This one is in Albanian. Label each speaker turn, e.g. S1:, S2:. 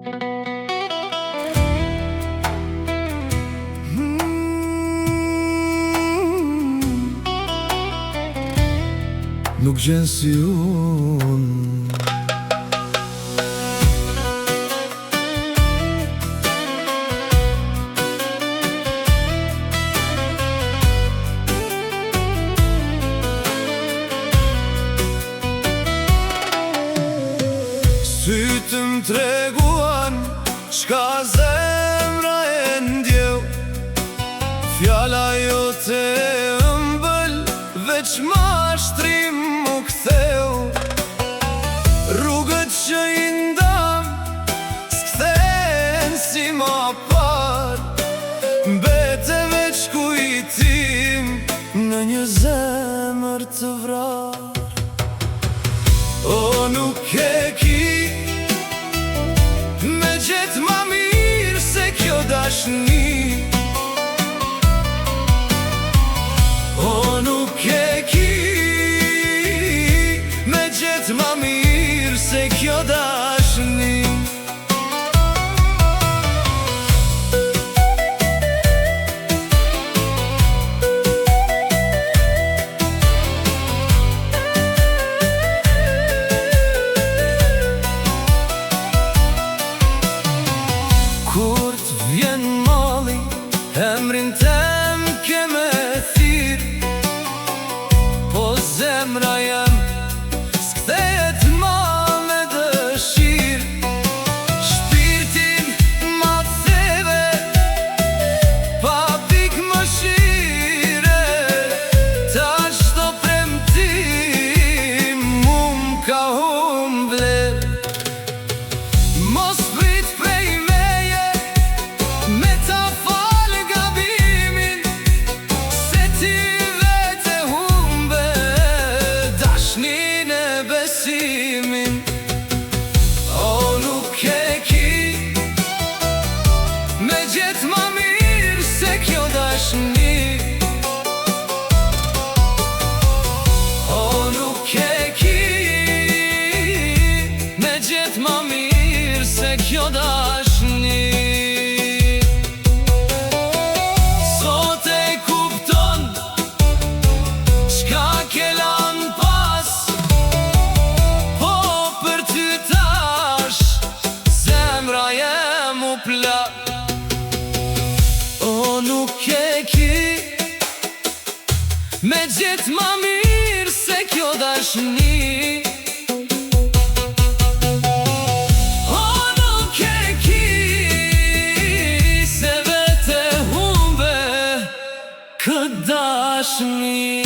S1: Nuk gjen si unë. Sytë më treguan Çka zemra e ndjeu. Fjala jote e ëmbël Veç mashtrim m'u ktheu. Rrugët që i ndam S'kthehen si ma parë. Mbete veç kujtim Në një zemër të vrarë. O nuk e ki Me gjet ma mirë se kjo dashni. O nuk e ki Me gjet ma mirë se kjo dashni. Kur t'vjen malli, emrin tem ke me thirr. Po zemra jem s'kthehet ma me dëshirë. Shpirtin ma theve pa pik mëshire. Tash çdo premtim mu m'ka hum vlerë. Mos prit prej meje me ta fal gabimin, se ti vete humbe dashnin e besimin. O nuk e ki me gjet ma mirë se kjo dashni. O nuk e ki me gjet ma mirë se kjo dashni. Sot e kupton çka ke lan pas, po për ty tash zemra jem u plak. O nuk e ki me gjet ma mirë se kjo dashni. O nuk e ki se vete humbe këtë dashni.